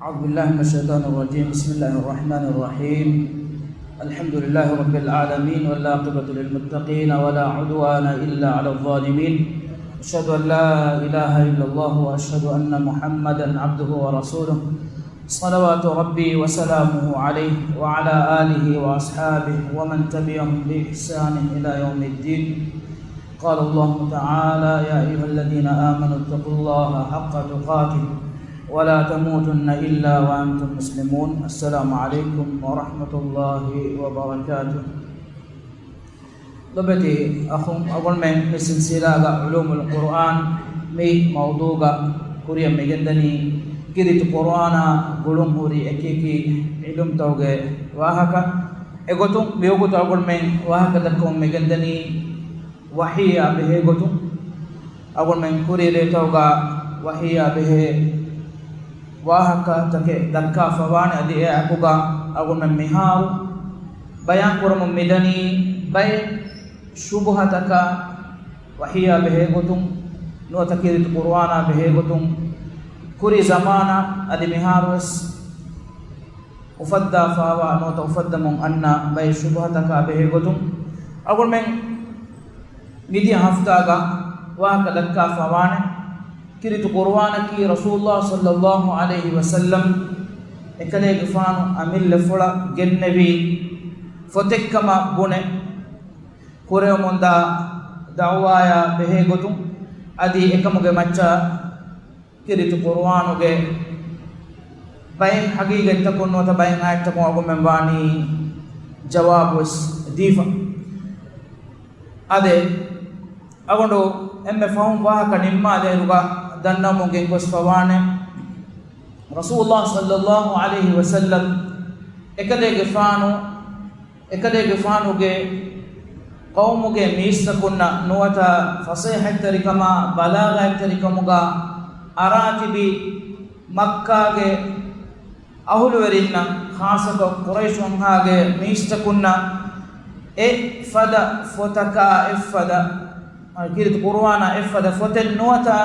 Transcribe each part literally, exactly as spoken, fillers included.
أعوذ بالله من الشيطان الرجيم. بسم الله الرحمن الرحيم. الحمد لله رب العالمين، والعاقبة للمتقين، ولا عدوان إلا على الظالمين. أشهد أن لا إله إلا الله، وأشهد أن محمدا عبده ورسوله. صلوات ربي وسلامه عليه وعلى آله وأصحابه ومن تبعهم بإحسان إلى يوم الدين. قال الله تعالى: يا أيها الذين آمنوا اتقوا الله حق تقاته ولا تموتن إلا وأنتم مسلمون. السلام عليكم ورحمة الله وبركاته. ލޮބެތި އަޚުން، އަޅުގަނޑުމެން މި ސިލްސިލާގަ ޢުލޫމުލް ޤުރުއާން މި މައުޟޫގަ ކުރިއަށް މިގެންދަނީ ކީރިތި ޤުރުއާނާ ގުޅުން ހުރި އެކިއެކި ޢިލްމުތަކުގެ ވާހަކަ. އެގޮތުން މިވަގުތު އަޅުގަނޑުމެން ވާހަކަ ދައްކަމުން މިގެންދަނީ ވަޙީއާ ބެހޭ ގޮތުން. އަޅުގަނޑުމެން ކުރީ ރޭތަކުގަ ވަޙީއާ ބެހޭ ވާހަކަތަކެއް ދައްކާފަވާނެ. އަދި އެއާއެކުގަ އަޅުގަނޑުމެން މިހާރު ބަޔާން ކުރަމުން މިދަނީ ބައެއް ޝުބުހަތަކާ ވަޙީއާ ބެހޭ ގޮތުން، ނުވަތަ ކީރިތި ޤުރުއާނާ ބެހޭ ގޮތުން، ކުރީ ޒަމާނާ އަދި މިހާރުވެސް އުފައްދާފާވާ ނުވަތަ އުފައްދަމުން އަންނަ ބައެއް ޝުބުހަތަކާ ބެހޭ ގޮތުން، އަޅުގަނޑުމެން މިދިޔަ ހަފްތާގަ ވާހަކަ ދައްކާފަވާނެ. ކީރިތި ޤުރުއާނަކީ ރަސޫލުﷲ ޞައްލަﷲ ޢަލައިހި ވަސައްލަމް އެކަލޭގެފާނު އަމިއްލަފުޅަށް ގެންނެވި ފޮތެއްކަމަށް ބުނެ، ކުރެވެމުންދާ ދަޢުވާއާ ބެހޭ ގޮތުން، އަދި އެކަމުގެ މައްޗަށް ކީރިތި ޤުރުއާނުގެ ބައެއް ޙަޤީޤަތްތަކުން ނުވަތަ ބައެއް އާޔަތްތަކުން އަޅުގަނޑުމެން ވާނީ ޖަވާބުވެސް ދީފަ. އާދެ، އަޅުގަނޑު އެންމެ ފަހުން ވާހަކަ ނިންމާލޭއިރުގަ ދަންނަވަމުން ގެންގޮސްފަވާނެ، ރަސޫލުﷲ ޞައްލަﷲ ޢަލައިހި ވަސައްލަމް އެކަލޭގެފާނު، އެކަލޭގެފާނުގެ ޤައުމުގެ މީސްތަކުންނަށް ނުވަތަ ފަޞޭޙަތްތެރިކަމާ ބަލާޣަތްތެރިކަމުގަ އަރާތިބި މައްކާގެ އަހުލުވެރިންނަށް، ޚާއްޞަކޮށް ޤުރައިޝު ވަންހާގެ މީސްތަކުންނަށް އެއްފަދަ ފޮތަކާ އެއްފަދަ، ކީރިތި ޤުރުއާނާ އެއްފަދަ ފޮތެއް ނުވަތަ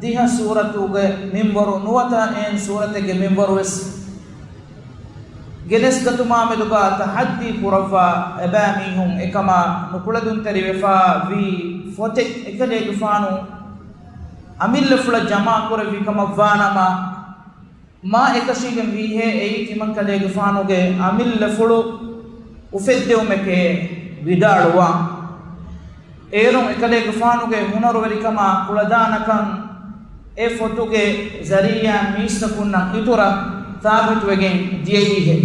ދިހަ ސޫރަތުގެ މިންވަރު ނުވަތަ އެހެން ސޫރަތެއްގެ މިންވަރުވެސް ގެނެސްގަތުމާމެދުގަ ތަޙައްދީ ކުރައްވާ އެބައިމީހުން އެކަމާ ނުކުޅެދުންތެރިވެފަ ވީ ފޮތެއް އެކަލޭގެފާނު އަމިއްލަފުޅަށް ޖަމާކުރެއްވި ކަމަށްވާނަމަ، މާ އެކަށީގެން ވީހޭ އެއީ ތިމަންކަލޭގެފާނުގެ އަމިއްލަފުޅު އުފެއްދެވުމެކޭ ވިދާޅުވާ. އޭރުން އެކަލޭގެފާނުގެ ހުނަރުވެރިކަމާ ކުޅަދާނަކަން އެ ފޮތުގެ ޒަރީޢާ މީސްތަކުންނަށް އިތުރަށް ސާބިތުވެގެން ދިޔައީހޭ.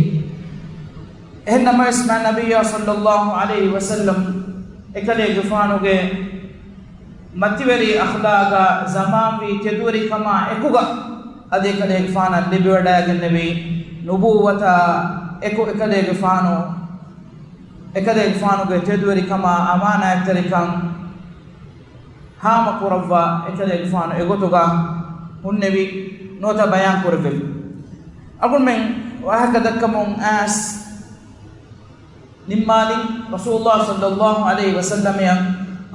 އެހެންނަމަވެސް މާތް ނަބިއްޔާ ޞައްލަﷲ ޢަލައިހި ވަސައްލަމް އެކަލޭގެފާނުގެ މަތިވެރި އަޚްލާޤާ ޒަމާންވީ ތެދުވެރިކަމާ އެކުގަ އަދި އެކަލޭގެފާނަށް ލިބިވަޑައިގެންނެވި ނުބުއްވަތާ އެކު އެކަލޭގެފާނު، އެކަލޭގެފާނުގެ ތެދުވެރިކަމާ އަމާނާތްތެރިކަން ހާމަކުރައްވާ އެކަލޭގެފާނު އެގޮތުގަ ހުންނެވި ނުވަތަ ބަޔާން ކުރެއްވެވި. އަޅުގަނޑުމެން ވާހަކަ ދައްކަމުން އައިސް ނިންމާލިން، ރަސޫލުﷲ ޞައްލަﷲ ޢަލައިހި ވަސައްލަމައަށް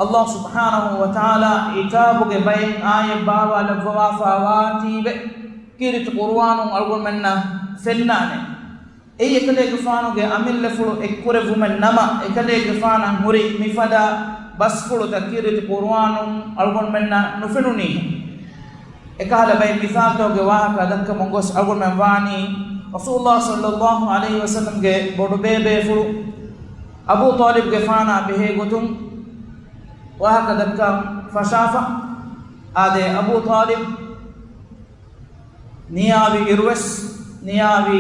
ﷲ ސުބްޙާނަހޫ ވަތަޢާލާ ޢިތާބުގެ ބައެއް އާޔަތް ބާވާލައްވަވާފަ ވާތީވެ، ކީރިތި ޤުރުއާނުން އަޅުގަނޑުމެންނަށް ފެންނާނެ. އެއީ އެކަލޭގެފާނުގެ އަމިއްލަފުޅު އެއްކުރެއްވުމެއް ނަމަ، އެކަލޭގެފާނަށް ހުރި މިފަދަ ބަސްފުޅުތައް ކީރިތި ޤުރުއާނުން އަޅުގަނޑުމެންނަށް ނުފެނުނީ. އެކަހަލަ ބައެއް މިސާލުތަކުގެ ވާހަކަ ދައްކަމުން ގޮސް އަޅުގަނޑުމެން ވާނީ، ރަސޫލުﷲ ޞައްލަﷲ ޢަލައިހި ވަސައްލަމްގެ ބޮޑުބޭބޭފުޅު އަބޫ ޠާލިބްގެފާނާ ބެހޭ ގޮތުން ވާހަކަ ދައްކަން ފަށާފަ. އާދެ، އަބޫ ޠާލިބް ނިޔާވި އިރުވެސް، ނިޔާވީ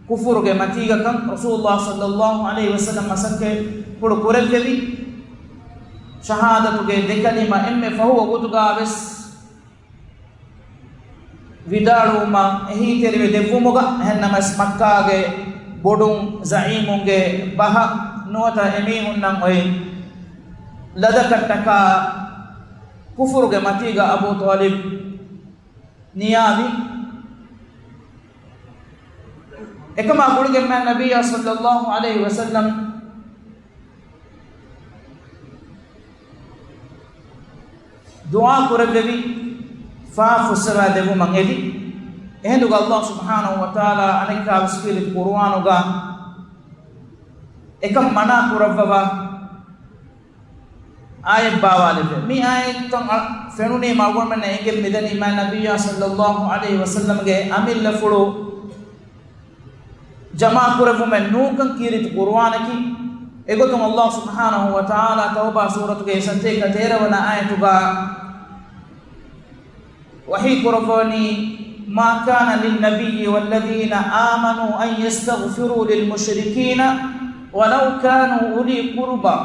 ކުފުރުގެ މަތީގަކަން، ރަސޫލުﷲ ޞައްލަﷲ ޢަލައިހި ވަސައްލަމް މަސައްކަތްޕުޅު ކުރެއްވެވި، ޝަހާދަތުގެ ދެ ކަލިމަ އެންމެ ފަހު ވަގުތުގަ ވެސް ވިދާޅުވުމަށް އެހީތެރިވެ ދެއްވުމުގަ، އެހެންނަމަވެސް މައްކާގެ ބޮޑުން ޒަޢީމުންގެ ބަހަށް ނުވަތަ އެމީހުންނަށް އޮތް ލަދަކަށްޓަކާ ކުފުރުގެ މަތީގަ އަބޫ ޠާލިބް ނިޔާވި. އެކަމާ ގުޅިގެން މާތް ނަބިއްޔާ ޞައްލަﷲ ޢަލައިހި ވަސައްލަމް ދުޢާ ކުރެއްވެވި، ފާފަ ފުއްސަވާ ދެއްވުމަށް އެދި. އެހިނދުގަ ﷲ ސުބްޙާނަހޫ ވަތަޢާލާ އަނެއްކާވެސް ކީރިތި ޤުރުއާނުގަ އެކަން މަނާ ކުރައްވަވާ އާޔަތް ބާވާލެއްވޭ. މި އާޔަތްތައް އަ، ފެނުނީމަ އަޅުގަނޑުމެންނަށް އެނގެން މިދަނީ މާތް ނަބިއްޔާ ޞައްލައްލާހު ޢަލައިހި ވަސައްލަމްގެ އަމިއްލަފުޅު ޖަމާކުރެއްވުމެއް ނޫންކަން ކީރިތި ޤުރުއާނަކީ. އެގޮތުން ﷲ ސުބްޙާނަހޫ ވަތަޢާލާ ތައުބާ ސޫރަތުގެ ސަތޭކަ ތޭރަ ވަނަ އާޔަތުގަ ވަޙީ ކުރައްވަނީ، ما كان للنبي والذين آمنوا أن يستغفروا للمشركين ولو كانوا أولي قربى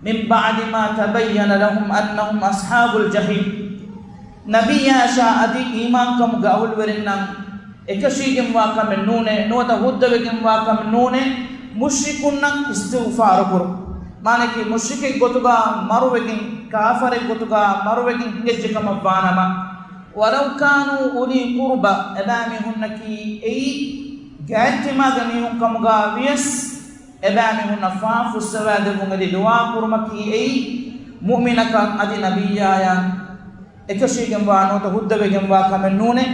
من بعد ما تبين لهم أنهم أصحاب الجحيم. ނަބިއްޔާއަށާ އަދި އީމާންކަމުގެ އަހުލުވެރިންނަށް އެކަށީގެންވާ ކަމެއް ނޫނޭ، ނުވަތަ ހުއްދަވެގެންވާ ކަމެއް ނޫނޭ، މުޝްރިކުންނަށް އިސްތިޣްފާރު ކުރުން. މާނައަކީ، މުޝްރިކެއް ގޮތުގަ މަރުވެގެން، ކާފަރެއް ގޮތުގަ މަރުވެގެން ހިނގައްޖެ ކަމަށް ވާނަމަ، ولو كانوا أولي قربى، އެބައިމީހުންނަކީ އެއީ ގާތްތިމާގެ މީހުން ކަމުގަ ވިޔަސް، އެބައިމީހުންނަށް ފާފަ ފުއްސަވާދެއްވުން އެދި ދުޢާ ކުރުމަކީ އެއީ މުއުމިނަކަށް އަދި ނަބިއްޔާއަށް އެކަށީގެންވާ ނުވަތަ ހުއްދަވެގެންވާ ކަމެއް ނޫނޭ.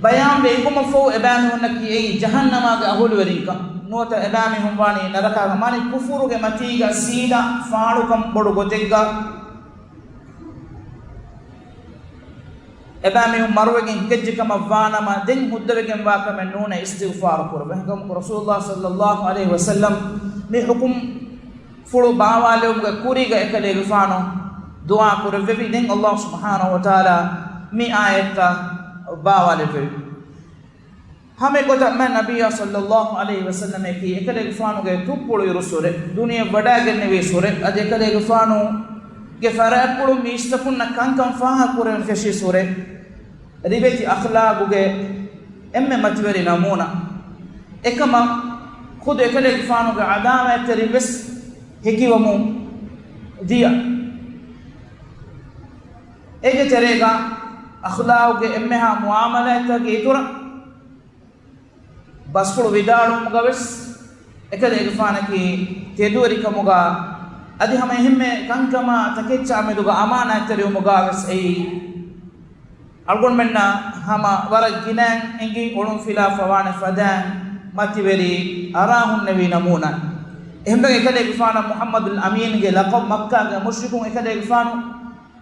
ބަޔާންވެ އިވުމަށްފަހު އެބައިމީހުންނަކީ އެއީ ޖަހަންނަމާގެ އަހުލުވެރިންކަން ނުވަތަ އެބައިމީހުން ވާނީ ނަރަކާގަ، މާނައީ ކުފުރުގެ މަތީގަ ސީދާ ފާޅުކަން ބޮޑު ގޮތެއްގަ އެބައިމީހުން މަރުވެގެން ހިނގައްޖެ ކަމަށް ވާނަމަ، ދެން ހުއްދަވެގެންވާ ކަމެއް ނޫނޭ އިސްތިޣްފާރު ކުރުން. އެހެންކަމުން ރަސޫލުﷲ ޞައްލައްލާހު ޢަލައިހި ވަސައްލަމް މި ޙުކުމް ފުޅު ބާވާލެވުމުގެ ކުރީގަ އެކަލޭގެފާނު ދުޢާ ކުރެއްވެވި. ދެން ﷲ ސުބްޙާނަހޫ ވަތަޢާލާ މި އާޔަތްތައް ބާވާލެއްވެވި. ހަމަ އެގޮތަށް މާތް ނަބިއްޔާ ޞައްލައްލާހު ޢަލައިހި ވަސައްލަމަކީ އެކަލޭގެފާނުގެ ތުއްޕުޅު އިރު ސުރެ، ދުނިޔެ ވަޑައިގެންނެވި ސުރެ، އަދި އެކަލޭގެފާނުގެ ފަރާތްޕުޅުން މީސްތަކުންނަށް ކަންކަން ފާހަގަ ކުރެވެން ފެށި ސުރެ، ރިވެތި އަޚްލާގުގެ އެންމެ މަތިވެރި ނަމޫނާ. އެކަމަށް ޚުދު އެކަލޭގެފާނުގެ ޢަލާމާތްތެރިން ވެސް ހެކިވަމުން ދިޔަ. އޭގެ ތެރޭގަ އަޚްލާގުގެ އެންމެހާ މުޢާމަލާތްތަކުގެ އިތުރަށް، ބަސްފުޅު ވިދާޅުވުމުގަ ވެސް އެކަލޭގެފާނަކީ ތެދުވެރިކަމުގަ އަދި ހަމަ އެހެންމެ ކަންކަމާ ތަކެއްޗާ މެދުގަ އަމާނާތްތެރިވުމުގަ ވެސް އެއީ އަޅުގަނޑުމެންނަށް ހަމަ ވަރަށް ގިނައިން އެނގި އޮޅުންފިލާ ފަވާނެ ފަދައިން މަތިވެރި އަރާހުންނެވި ނަމޫނާ. އެހެންވެ އެކަލޭގެފާނަށް މުޙައްމަދުލް އަމީންގެ ލަޤަބު މައްކާގެ މުޝްރިކުން އެކަލޭގެފާނު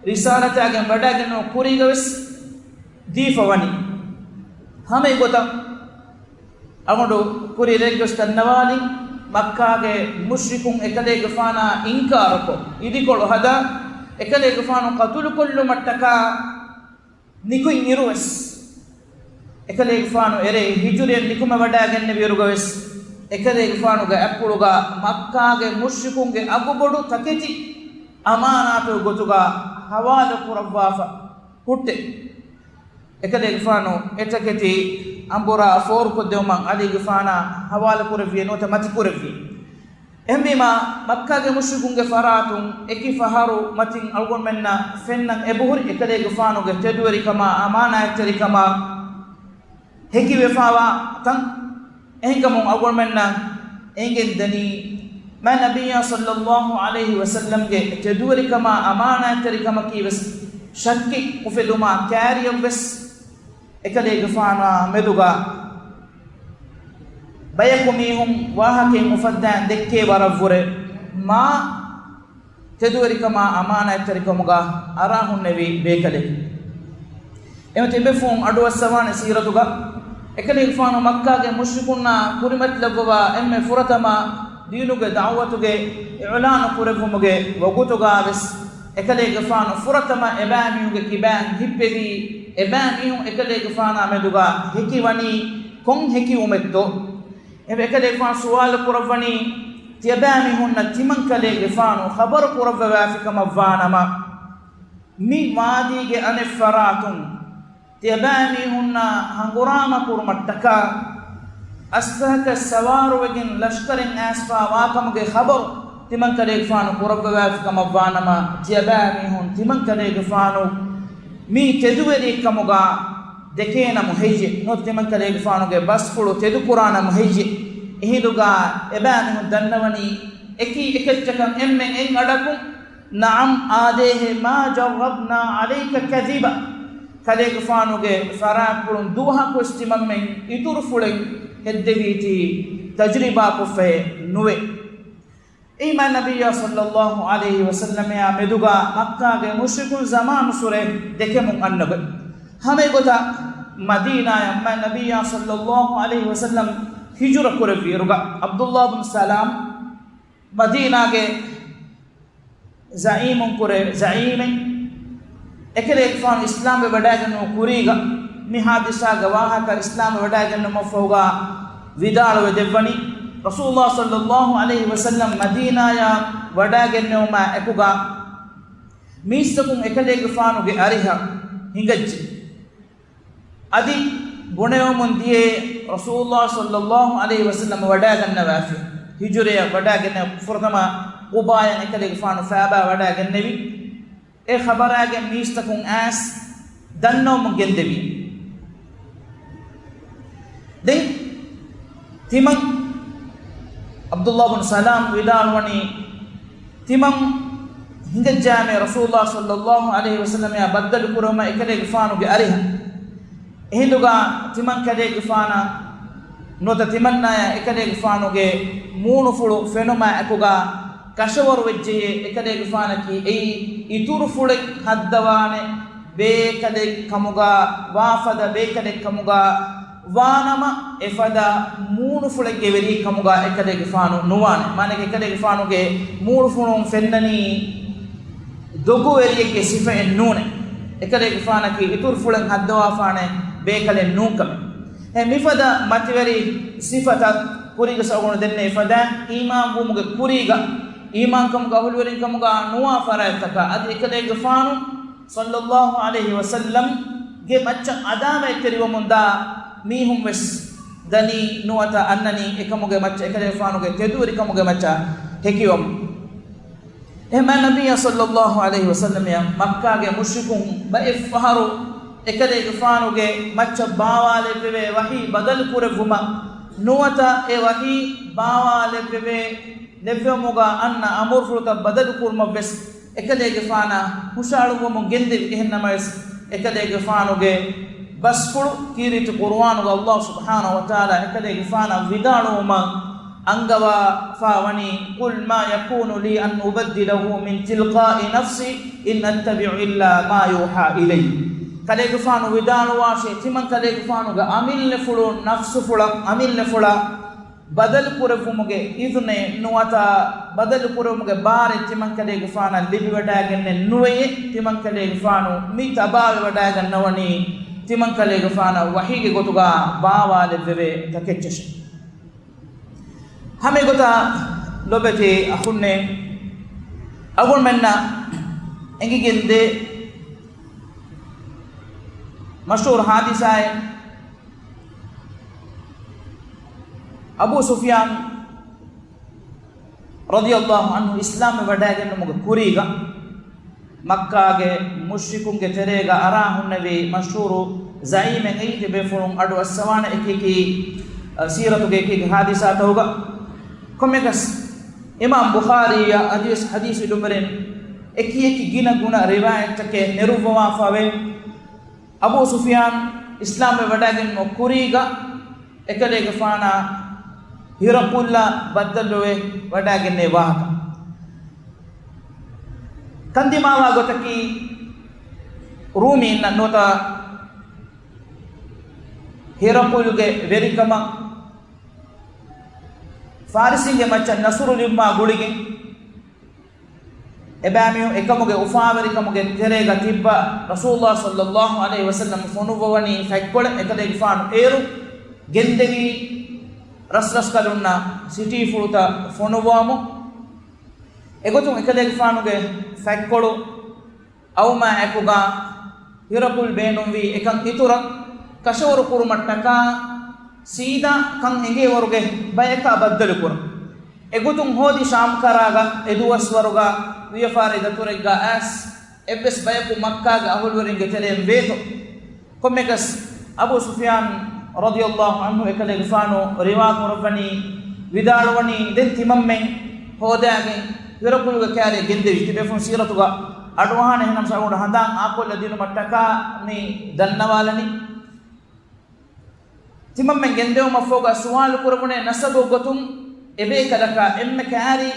ރިސާލަތާގެން ވަޑައިގެންނެވުނު ކުރީގަ ވެސް ދީފަ ވަނީ. ހަމަ އެގޮތަށް އަޅުގަނޑު ކުރި ރެއެއްގަސް ދަންނަވާލި، މައްކާގެ މުޝްރިކުން އެކަލޭގެފާނާ އިންކާރުކޮށް، އިދިކޮޅު ހަދާ، އެކަލޭގެފާނު ޤަތުލުކޮށްލުމަށްޓަކާ ނިކުތް އިރުވެސް، އެކަލޭގެފާނު އެރޭ ހިޖުރިއަށް ނިކުމެވަޑައިގެންނެވިއިރުގަވެސް، އެކަލޭގެފާނުގެ އަތްޕުޅުގަ މައްކާގެ މުޝްރިކުންގެ އަގުބޮޑު ތަކެތި އަމާނާތުގެ ގޮތުގަ ހަވާލުކުރައްވާފަ ހުއްޓެ. އެކަލޭގެފާނު އެތަކެތި އަނބުރާ ފޯރުކޮށްދެވުމަށް ޢަލީގެފާނާ ޙަވާލުކުރެއްވި ނުވަތަ މަތިކުރެއްވި. އެހެންވީމާ، މައްކާގެ މުޝްރިކުންގެ ފަރާތުން އެކި ފަހަރު މަތިން އަޅުގަނޑުމެންނަށް ފެންނަން އެބަހުރި އެކަލޭގެފާނުގެ ތެދުވެރިކަމާ، އަމާނާތްތެރިކަމާ ހެކިވެފާވާ ތަން. އެހެންކަމުން އަޅުގަނޑުމެންނަށް އެނގެންދަނީ، މާތް ނަބިއްޔާ ޞައްލައްލާހު ޢަލައިހި ވަސައްލަމްގެ ތެދުވެރިކަމާ، އަމާނާތްތެރިކަމަކީ ވެސް ޝައްކެއް އުފެދުމާ ކާރިއަށް ވެސް އެކަލޭގެފާނާ މެދުގަ ބަޔަކު މީހުން ވާހަކައިން އުފައްދާން ދެއްކޭ ވަރަށްވުރެ މާ ތެދުވެރިކަމާ އަމާނާތްތެރިކަމުގަ އަރާހުންނެވި ބޭކަލެއް. އެމަ ތިބެފުން އަޑުއައްސަވާނެ ސީރަތުގަ އެކަލޭގެފާނު މައްކާގެ މުޝްރިކުންނާ ކުރިމަތިލައްވަވާ އެންމެ ފުރަތަމަ ދީނުގެ ދަޢުވަތުގެ އިޢުލާނު ކުރެއްވުމުގެ ވަގުތުގަ ވެސް އެކަލޭގެފާނު ފުރަތަމަ އެބައިމީހުންގެ ކިބައިން ހިއްޕެވީ، އެބައިމީހުން އެކަލޭގެފާނާ މެދުގަ ހެކިވަނީ ކޮން ހެކިވުމެއްތޯ؟ އެ އެކަލޭގެފާނު ސުވާލު ކުރައްވަނީ، ތިޔަބައިމީހުންނަށް ތިމަންކަލޭގެފާނު ޚަބަރު ކުރައްވަވާފިކަމަށްވާނަމަ، މި ވާދީގެ އަނެއް ފަރާތުން ތިޔަބައިމީހުންނާ ހަނގުރާމަ ކުރުމަށްޓަކާ އަސްލަހަކަށް ސަވާރުވެގެން ލަޝްކަރެއް އައިސްފާ ވާކަމުގެ ޚަބަރު ތިމަންކަލޭގެފާނު ކުރައްވަވާފިކަމަށްވާނަމަ، ތިޔަބައިމީހުން ތިމަންކަލޭގެފާނު މީ ތެދުވެރިއެއްކަމުގަ ދެކޭނަމު ހެއްޔެ؟ ނުވަތަ ތިމަންކަލޭގެފާނުގެ ބަސްފުޅު ތެދުކުރާނަމު ހެއްޔެ؟ އެހިނދުގަ އެބައިމީހުން ދަންނަވަނީ އެކީ އެކައްޗަކަށް އެންމެން އެއް އަޑަކުން، نعم، އާދޭހޭ، ما جربنا عليك كذبا. ކަލޭގެފާނުގެ ފަރާތްޕުޅުން ދުވަހަކުވެސް ތިމަންމެން އިތުރުފުޅެއް ހެއްދެވީތީ ތަޖުރިބާކޮށްފައެއް ނުވޭ. އެއީ މާތް ނަބިއްޔާ ޞައްލައްލާހު ޢަލައިހި ވަސައްލަމައާ މެދުގަ މައްކާގެ މުޝްރިކުން ޒަމާނުއްސުރެ ދެކެމުން އަންނަ ގޮތް. ހަމަ އެގޮތަށް މަދީނާޔަށް މާތް ނަބިއްޔާ ޞައްލައްލާހު ޢަލައިހި ވަސައްލަމް ހިޖުރަ ކުރެއްވިއިރުގަ، ޢަބްދުﷲ ބިން ސަލާމް މަދީނާގެ ޒަޢީމުންކުރެ ޒަޢީމެއް، އެކަލޭގެފާނު އިސްލާމްވެ ވަޑައިގެންނެވުނު ކުރީގަ، މި ޙާދިސާގެ ވާހަކަ އިސްލާމްވެ ވަޑައިގެންނެވުމަށްފަހުގަ ވިދާޅުވެ ދެއްވަނީ، ރަސޫލުﷲ ޞައްލައްލާހު ޢަލައިހި ވަސައްލަމް މަދީނާޔަށް ވަޑައިގެންނެވުމާ އެކުގަ މީސްތަކުން އެކަލޭގެފާނުގެ އަރިހަށް ހިނގައްޖެ. އަދި ބުނެވެމުން ދިޔައީ، ރަސޫލުﷲ ޞައްލައްލާހު ޢަލައިހި ވަސައްލަމް ވަޑައިގަންނަވާފި، ހިޖުރަޔަށް ވަޑައިގެންނެވި ފުރަތަމަ ޤުބާޔަށް އެކަލޭގެފާނު ފައިބާ ވަޑައިގެންނެވި. އެ ޚަބަރާގެން މީސްތަކުން އައިސް ދަންނަވަމުން ގެންދެވި. ދެން ތިމަން، ޢަބްދުﷲ ބިން ސަލާމް ވިދާޅުވަނީ، ތިމަން ހިނގައްޖާމޭ ރަސޫލުﷲ ޞައްލައްލާހު ޢަލައިހި ވަސައްލަމައާ ބައްދަލު ކުރުމަށް އެކަލޭގެފާނުގެ އަރިހަށް. އެހިނދުގަ ތިމަން ކަލޭގެފާނަށް ނުވަތަ ތިމަންނާޔަށް އެކަލޭގެފާނުގެ މޫނުފުޅު ފެނުމާ އެކުގަ ކަށަވަރު ވެއްޖެޔޭ، އެކަލޭގެފާނަކީ އެއީ އިތުރުފުޅެއް ހައްދަވާނެ ބޭކަލެއް ކަމުގަ ވާފަދަ ބޭކަލެއް ކަމުގަ ވާނަމަ، އެފަދަ މޫނުފުޅެއްގެ ވެރިއެއް ކަމުގަ އެކަލޭގެފާނު ނުވާނެ. މާނައަކީ، އެކަލޭގެފާނުގެ މޫނުފުޅުން ފެންނަނީ ދޮގުވެރިއެއްގެ ސިފައެއް ނޫނޭ. އެކަލޭގެފާނަކީ އިތުރުފުޅެއް ހައްދަވާފާނެ ބޭކަލެއް ނޫންކަމެއް. އެ މިފަދަ މަތިވެރި ސިފަތައް ކުރީގަ ސައުގުނު ދެންނެވި ފަދައިން، އީމާންވުމުގެ ކުރީގަ، އީމާންކަމުގެ އަހުލުވެރިންކަމުގަ ނުވާ ފަރާތްތަކަށް އަދި އެކަލޭގެފާނު ޞައްލައްލާހު ޢަލައިހި ވަސައްލަމްގެ މައްޗަށް ޢަދާވާތްތެރިވަމުންދާ މީހުން ވެސް ދަނީ ނުވަތަ އަންނަނީ އެކަމުގެ މައްޗަށް، އެކަލޭގެފާނުގެ ތެދުވެރިކަމުގެ މައްޗަށް ހެކިވަމުން. އެހެންމާ ނަބިއްޔާ ޞައްލައްލާހު ޢަލައިހި ވަސައްލަމައަށް މައްކާގެ މުޝްރިކުން ބައެއްފަހަރު އެކަލޭގެފާނުގެ މައްޗަށް ބާވާލެއްވެވޭ ވަޙީ ބަދަލު ކުރެއްވުމަށް ނުވަތަ އެ ވަޙީ ބާވާލެއްވެވޭ ލެއްވެވުމުގަ އަންނަ އަމުރުފުޅުތައް ބަދަލު ކުރުމަށް ވެސް އެކަލޭގެފާނާ ހުށައަޅުއްވަމުން ގެންދެވި. އެހެންނަމަވެސް، އެކަލޭގެފާނުގެ ބަސްފުޅު ކީރިތި ޤުރުއާނުގަ ﷲ ސުބްޙާނަހޫ ވަތަޢާލާ އެކަލޭގެފާނަށް ވިދާޅުވުމަށް އަންގަވާފާ ވަނީ، قل ما يكون لي أن أبدله من تلقاء نفسي إن أتبع إلا ما يوحى إلي. ކަލޭގެފާނު ވިދާޅުވާށޭ، ތިމަން ކަލޭގެފާނުގެ އަމިއްލަފުޅު ނަފްސުފުޅަށް، އަމިއްލަފުޅަށް ބަދަލު ކުރެއްވުމުގެ އިޒުނެއް ނުވަތަ ބަދަލު ކުރެއްވުމުގެ ބާރެއް ތިމަން ކަލޭގެފާނަށް ލިބިވަޑައިގެންނެއް ނުވެޔޭ. ތިމަން ކަލޭގެފާނު މި ތަބާވެވަޑައިގަންނަވަނީ ތިމަން ކަލޭގެފާނަށް ވަޙީގެ ގޮތުގަ ބާވާލެއްވެވޭ ތަކެއްޗަށޭ. ހަމަ އެގޮތަށް ލޮބެތި އަޚުންނޭ، އަޅުގަނޑުމެންނަށް އެނގިގެންދޭ މަޝްހޫރު ޙާދިސާއެއް. އަބޫ ސުފްޔާން ރަޟިޔަﷲ ޢަންހު އިސްލާމްވެ ވަޑައިގެންނުމުގެ ކުރީގަ، މައްކާގެ މުޝްރިކުންގެ ތެރޭގަ އަރާ ހުންނެވި މަޝްހޫރު ޒަޢީމެއް އެއީ. ތިބޭފުޅުން އަޑު އައްސަވާނެ އެކި އެކި، އަ، ސީރަތުގެ އެކި އެކި ޙާދިސާތަކުގަ. ކޮންމެއަކަސް، އިމާމް ބުޚާރީއަށް އަދިވެސް ޙަދީޘް އިލްމުވެރިން އެކި އެކި ގިނަ ގުނަ ރިވާޔަތްތަކެއް ނެރުއްވަވާފަވޭ. އަބޫ ސުފްޔާން އިސްލާމްވެ ވަޑައިގެންނު ކުރީގަ އެކަލޭގެފާނާ ހިރަޤުލްއަށް ބައްދަލުވެ ވަޑައިގެންނެވި ވާހަކަ. ކަންދިމާވާ ގޮތަކީ، ރޫމީންނަށް ނުވަތަ ހިރަޤުލްގެ ވެރިކަމަށް ފާރިސީންގެ މައްޗަށް ނަޞްރު ލިބުމާ ގުޅިގެން، އެބައިމީހުން އެކަމުގެ އުފާވެރިކަމުގެ ތެރޭގަ ތިއްބާ ރަސޫލުﷲ ޞައްލައްލާހު ޢަލައިހި ވަސައްލަމަ ފޮނުއްވަވަނީ ފަތްކޮޅެއް. އެކަލޭގެފާނު އޭރު ގެންދެވީ ރަސްރަސްކަލުންނަށް ސިޓީފުޅުތައް ފޮނުއްވަވަމުން. އެގޮތުން އެކަލޭގެފާނުގެ ފަތްކޮޅު އައުމާ އެކުގަ ހިރަޤުލް ބޭނުންވީ އެކަން އިތުރަށް ކަށަވަރު ކުރުމަށްޓަކާ ސީދާ ކަން އެނގޭވަރުގެ ބަޔަކާ ބައްދަލުކުރަން. އެގޮތުން ހޯދި ޝާމްކަރާގަ އެދުވަސްވަރުގަ ވިޔަފާރި ދަތުރެއްގަ އައިސް އެއްވެސް ބަޔަކު މައްކާގެ އަހުލުވެރިންގެ ތެރެއިން ވޭތޯ. ކޮންމެއަކަސް، އަބޫ ސުފްޔާން ރަޟިޔަﷲ ޢަންހު އެކަލޭގެފާނު ރިވާ ކުރައްވަނީ، ވިދާޅުވަނީ، ދެން ތިމަންމެން ހޯދާގެން ހިރަޤުލުގެ ކާރިއަށް ގެންދެވި. ތިބޭފުޅުން ސީރަތުގަ އަޑުއަހާނެ އެހެންނަމަ ޝައުގުން ހަނދާން އާކޮށްލަ ދިނުމަށްޓަކާ މި ދަންނަވާލަނީ. ތިމަންމެން ގެންދެވުމަށްފަހުގަ ސުވާލު ކުރެވުނޭ ނަސަބު ގޮތުން އެބޭކަލަކާ އެންމެ ކާރީ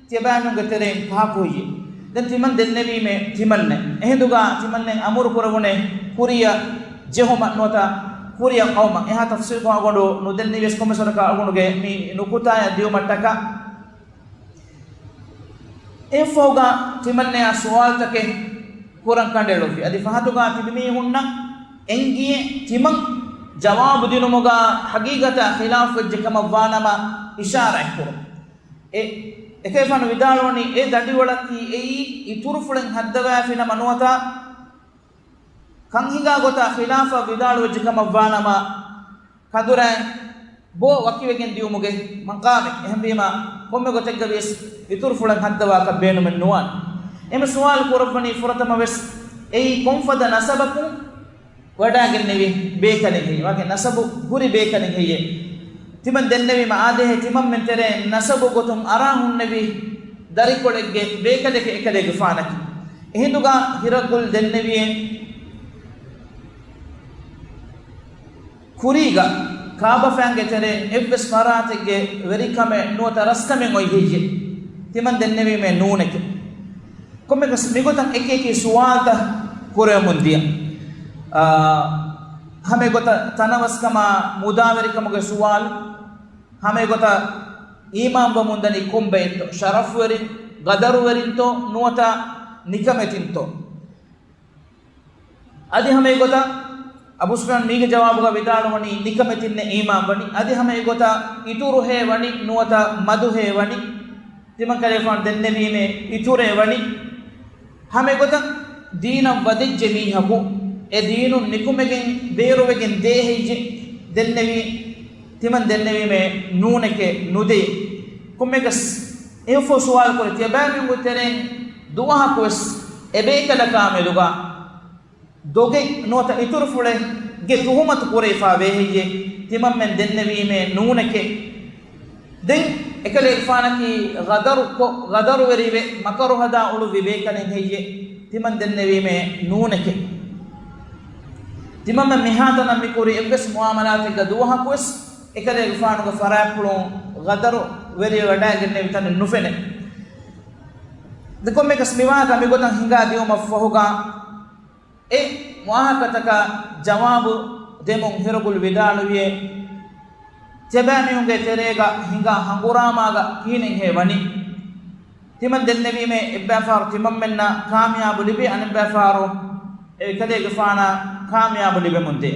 ތިޔަބައިމީހުންގެ ތެރެއިން ކަހަކު ހެއްޔޭ؟ ދެން ތިމަން ދެންނެވީމޭ ތިމަންނެއް. އެހިނދުގަ ތިމަންނެއް އަމުރު ކުރެވުނޭ ކުރިއަށް ޖެހުމަށް ނުވަތަ ކުރިއަށް އައުމަށް. އެހާ ތަފްސީލުކޮށް އަޅުގަނޑު ނުދެންނެވިޔަސް ކޮންމެސް ވަރަކަށް އަޅުގަނޑުގެ މި ނުކުތާއަށް ދިޔުމަށްޓަކާ. އެއަށްފަހުގަ ތިމަންނަޔާ ސުވާލުތަކެއް ކުރަން ކަނޑައެޅުއްވި. އަދި ފަހަތުގަ ތިބި މީހުންނަށް އެނގިއޭ ތިމަން ޖަވާބު ދިނުމުގަ ހަގީގަތާ ޚިލާފުވެއްޖެ ކަމަށްވާނަމަ އިޝާރާތްކުރުން. އެ، އެކަލޭގެފާނު ވިދާޅުވަނީ އެ ދަނޑިވަޅަކީ އެއީ އިތުރުފުޅެއް ހައްދަވާފިނަމަ ނުވަތަ ކަން ހިނގާ ގޮތާ ޚިލާފަށް ވިދާޅުވެއްޖެ ކަމަށްވާނަމަ، ކަނދުރާއިން ބޯ ވަކިވެގެން ދިޔުމުގެ މަޤާމެއް. އެހެންވީމަ، ކޮންމެ ގޮތެއްގަވިޔަސް އިތުރުފުޅެއް ހައްދަވާކަށް ބޭނުމެއް ނުވާނެ. އެމެ ސުވާލު ކުރައްވަނީ ފުރަތަމަ ވެސް އެއީ ކޮންފަދަ ނަސަބަކުން ވަޑާގެންނެވި ބޭކަލެއް ހެއްޔޭ؟ ވާގެ ނަސަބު ހުރި ބޭކަލެއް ހެއްޔޭ؟ ތިމަން ދެންނެވީމަ އާދޭހޭ ތިމަންމެން ތެރޭ ނަސަބު ގޮތުން އަރާ ހުންނެވި ދަރިކޮޅެއްގެ ބޭކަލެކޭ އެކަލޭގެފާނަކީ. އެހިނދުގަ ހިރަގުލް ދެންނެވިއޭ ކުރީގަ ކާބަފައިންގެ ތެރެއިން އެއްވެސް ފަރާތެއްގެ ވެރިކަމެއް ނުވަތަ ރަސްކަމެއް އޮތް ހެއްޔޭ؟ ތިމަން ދެންނެވީމޭ ނޫނެކޭ. ކޮންމެއަކަސް މިގޮތަށް އެކި އެކި ސުވާލުތައް ކުރެވެމުން ދިޔަ. އާ، ހަމައެގޮތަށް ތަނަވަސްކަމާ މުދާވެރިކަމުގެ ސުވާލު، ހަމައެގޮތަށް އީމާންވަމުންދަނީ ކޮންބައެއްތޯ؟ ޝަރަފުވެރިން، ގަދަރުވެރިންތޯ ނުވަތަ ނިކަމެތިންތޯ؟ އަދި ހަމައެގޮތަށް އަބޫސުފްޔާން މީގެ ޖަވާބުގަ ވިދާޅުވަނީ ނިކަމެތިންނެއް އީމާންވަނީ. އަދި ހަމައެގޮތަށް އިތުރުހޭ ވަނީ ނުވަތަ މަދުހޭ ވަނީ. ތިމަންކަލޭގެފާނު ދެންނެވީމޭ އިތުރޭ ވަނީ. ހަމައެގޮތަށް ދީނަށް ވަދެއްޖެ މީހަކު އެ ދީނުން ނިކުމެގެން ބޭރުވެގެން ދޭ ހެއްޔޭ؟ ދެންނެވީ، ތިމަން ދެންނެވީމޭ ނޫނެކޭ ނުދޭ. ކޮންމެއަކަސް އެއަށްފަހު ސުވާލު ކުރި ތިޔަބައިމީހުންގެ ތެރެއިން ދުވަހަކުވެސް އެބޭކަލަކާ މެދުގަ ދޮގެއް ނުވަތަ އިތުރުފުޅެއްގެ ތުހުމަތު ކުރެވިފަ ވޭ ހެއްޔޭ؟ ތިމަންމެން ދެންނެވީމޭ ނޫނެކޭ. ދެން އެކަލޭގެފާނަކީ ޣަދަރުކޮށް، ޣަދަރުވެރިވެ، މަކަރު ހަދާ އުޅުއްވި ބޭކަލެއް ހެއްޔޭ؟ ތިމަން ދެންނެވީމޭ ނޫނެކޭ. ތިމަންމެން މިހާތަނަށް މިކުރި އެއްވެސް މުއާމަލާތެއްގަ ދުވަހަކުވެސް އެކަލޭގެފާނުގެ ފަރާތްޕުޅުން ޣަދަރުވެރިވެވަޑައިގެންނެވި ތަނެއް ނުފެނޭ. ދެން ކޮންމެއަކަސް މިވާހަކަ މިގޮތަށް ހިނގާ ދިޔުމަށްފަހުގަ އެ ވާހަކަތަކަށް ޖަވާބު ދެމުން ހިރަގުލް ވިދާޅުވިއޭ، ތިޔަބައިމީހުންގެ ތެރޭގަ ހިނގާ ހަނގުރާމާގަ ކިހިނެއްހޭ ވަނީ؟ ތިމަން ދެންނެވީމޭ އެއްބައިފާރު ތިމަންމެންނަށް ކާމިޔާބު ލިބި، އަނެއްބައިފާރު އެކަލޭގެފާނަށް ކާމިޔާބު ލިބެމުންދޭ.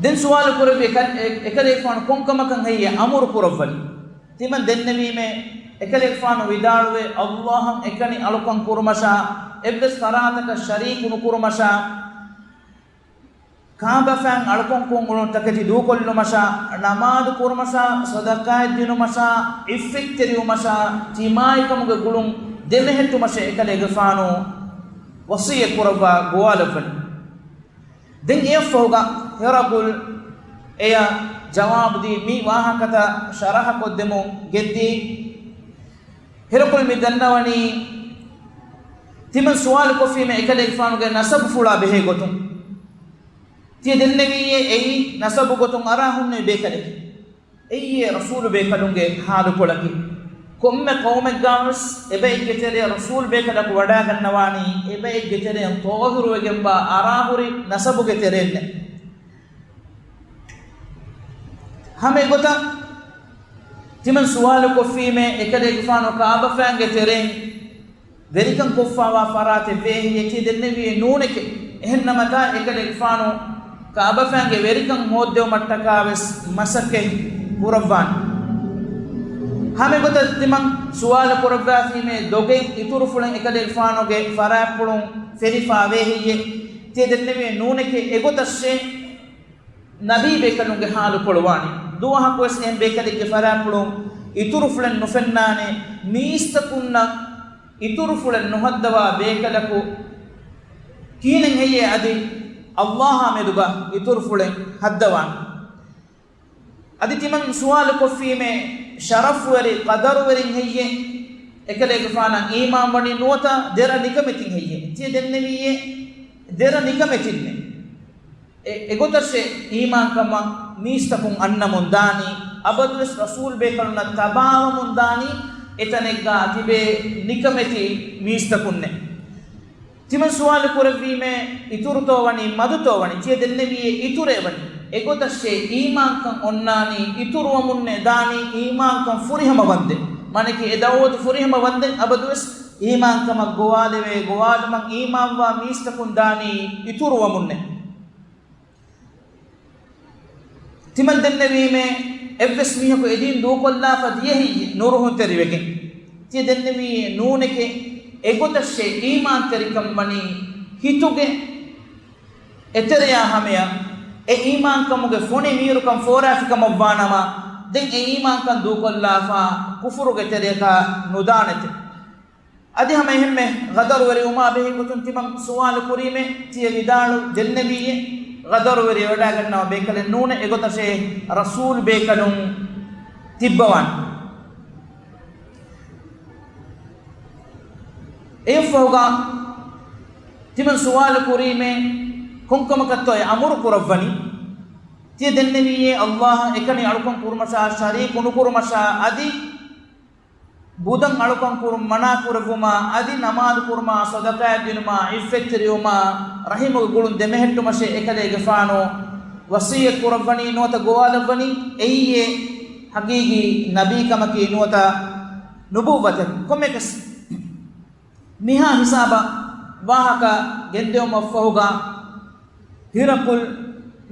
ދެން ސުވާލު ކުރެއްވި އެކަ-، އެ-، އެކަލޭގެފާނު ކޮންކަމަކަށް ހެއްޔޭ އަމުރު ކުރައްވަނީ؟ ތިމަން ދެންނެވީމޭ، އެކަލޭގެފާނު ވިދާޅުވޭ، ﷲ އަށް އެކަނި އަޅުކަން ކުރުމަށާ، އެއްވެސް ފަރާތަކަށް ޝަރީކު ނުކުރުމަށާ، ކާބަފައިން އަޅުކަން ކުރުން ތަކެތި ދޫކޮށްލުމަށާ، ނަމާދު ކުރުމަށާ، ޞަދަޤާތް ދިނުމަށާ، ޢިއްފަތްތެރިވުމަށާ، ތިމާވެރިކަމުގެ ގުޅުން ދެމެހެއްޓުމަށޭ އެކަލޭގެފާނު ވަޞިއްޔަތް ކުރައްވާ ގޮވާލައްވަނީ. ދެން އެއަށްފަހުގަ ހިރަގުލް އެޔަށް ޖަވާބުދީ މި ވާހަކަތައް ޝަރަޙަކޮށްދެމުން ގެންދީ، ހިރަގުލް މި ދަންނަވަނީ ތިމަން ސުވާލު ކޮށްފީމޭ އެކަލޭގެފާނުގެ ނަސަބުފުޅާ ބެހޭ ގޮތުން. ތިޔަ ދެންނެވީއޭ އެއީ ނަސަބު ގޮތުން އަރާ ހުންނެވި ބޭކަލެކޭ. އެއީއޭ ރަސޫލު ބޭކަލުންގެ ހާލުކޮޅަކީ. ކޮންމެ ޤައުމެއްގާވެސް އެބައެއްގެ ތެރެއަށް ރަސޫލު ބޭކަލަކު ވަޑާގަންނަވާނީ، އެބައެއްގެ ތެރެއިން ޠާހިރުވެގެންވާ އަރާހުރި ނަސަބުގެ ތެރެއިންނޭ. ހަމަ އެގޮތަށް ތިމަން ސުވާލު ކޮށްފީމޭ، އެކަލޭގެފާނު ކާބަފައިންގެ ތެރެއިން ވެރިކަން ކޮށްފާވާ ފަރާތެއް ވޭ ހެއްޔޭ؟ ތި ދެންނެވިއޭ ނޫނެކޭ. އެހެން ނަމަތާ އެކަލޭގެފާނު ކާބަފައިންގެ ވެރިކަން ހޯއްދެވުމަށްޓަކާ ވެސް މަސައްކަތް ކުރައްވާނެ. ހަމަ އެގޮތަށް ތިމަން ސުވާލު ކުރައްވާފީމޭ، ދޮގެއް އިތުރުފުޅެއް އެކަލޭގެފާނުގެ ފަރާތްޕުޅުން ފެރިފާ ވޭ ހެއްޔޭ؟ ތި ދެންނެވިއޭ ނޫނެކޭ. އެގޮތަށޭ ނަބީ ބޭކަލުންގެ ހާލު ކޮޅުވާނީ. ދުވަހަކުވެސް އެހެން ބޭކަލެއްގެ ފަރާތްޕުޅުން އިތުރުފުޅެއް ނުފެންނާނެ. މީސްތަކުންނަށް އިތުރުފުޅެއް ނުހައްދަވާ ބޭކަލަކު ކިހިނެއް ހެއްޔޭ އަދި ﷲ އާ މެދުގަ އިތުރުފުޅެއް ހައްދަވާނީ؟ އަދި ތިމަން ސުވާލު ކޮށްފީމޭ، ޝަރަފުވެރި ޤަދަރުވެރިން ހެއްޔޭ؟ އެކަލޭގެފާނަށް އީމާން ވަނީ ނުވަތަ ދެރަ ނިކަމެތިން ހެއްޔޭ؟ ތިޔަ ދެންނެވީއޭ ދެރަ ނިކަމެތިންނޭ. އެ، އެގޮތަށޭ އީމާންކަމަށް މީސްތަކުން އަންނަމުން ދާނީ، އަބަދުވެސް ރަސޫލް ބޭކަލުންނަށް ތަބާވަމުން ދާނީ، އެތަނެއްގާ ތިބޭ ނިކަމެތި މީސްތަކުންނޭ. ތިމަން ސުވާލު ކުރެއްވީމޭ، އިތުރުތޯ ވަނީ، މަދުތޯ ވަނީ؟ ތިޔަ ދެންނެވީއޭ އިތުރޭ ވަނީ. އެގޮތަށޭ އީމާންކަން އޮންނާނީ، އިތުރުވަމުންނޭ ދާނީ އީމާންކަން ފުރިހަމަ ވަންދެން. މާނައަކީ އެ ދައުވަތު ފުރިހަމަ ވަންދެން. އަބަދުވެސް އީމާންކަމަށް ގޮވާލެވޭ، ގޮވާލުމަށް އީމާންވާ މީސްތަކުން ދާނީ އިތުރުވަމުންނޭ. ތިމަން ދެންނެވީމޭ، އެއްވެސް މީހަކު އެދީން ދޫކޮށްލާފަ ދިޔަ ހެއްޔޭ ނުރުހުންތެރިވެގެން؟ ތިޔަ ދެންނެވީއޭ ނޫނެކޭ. އެގޮތަށޭ އީމާންތެރިކަން ވަނީ ހިތުގެ އެތެރެޔާ ހަމަޔަށް އެ އީމާންކަމުގެ ފޮނި މީރުކަން ފޯރާފިކަމަށްވާނަމަ، ދެން އެ އީމާންކަން ދޫކޮށްލާފަ ކުފުރުގެ ތެރެޔަކަށް ނުދާނެތެ. އަދި ހަމަ އެހެންމެ ޣަދަރުވެރިވުމާ ބެހޭ ގޮތުން ތިމަން ސުވާލު ކުރީމޭ، ތިޔަ ވިދާޅު ދެންނެވީއޭ، ޣަދަރުވެރިވެވަޑައިގަންނަވާ ބޭކަލެއް ނޫނޭ، އެގޮތަށޭ ރަސޫލް ބޭކަލުން ތިއްބަވާނެ. އެއަށްފަހުގަ ތިމަން ސުވާލު ކުރީމޭ، ކޮންކަމަކަށްތޯ އެ އަމުރު ކުރައްވަނީ؟ ތިޔަ ދެންނެވީއޭ، ﷲ އަށް އެކަނި އަޅުކަން ކުރުމަށާ ޝަރީކު ނުކުރުމަށާ އަދި ބުދަން އަޅުކަން ކުރުން މަނާ ކުރެއްވުމާ އަދި ނަމާދު ކުރުމާ، ޞަދަޤާތް ދިނުމާ، ޢިއްފަތްތެރިވުމާ، ރަޙިމުގެ ގުޅުން ދެމެހެއްޓުމަށޭ އެކަލޭގެފާނު ވަޞިއްޔަތް ކުރައްވަނީ ނުވަތަ ގޮވާލައްވަނީ. އެއީއޭ ޙަޤީޤީ ނަބީކަމަކީ ނުވަތަ ނުބުއްވަތެއް. ކޮންމެއަކަސް މިހާ ހިސާބަށް ވާހަކަ ގެންދެވުމަށްފަހުގަ ހިރަޤުލް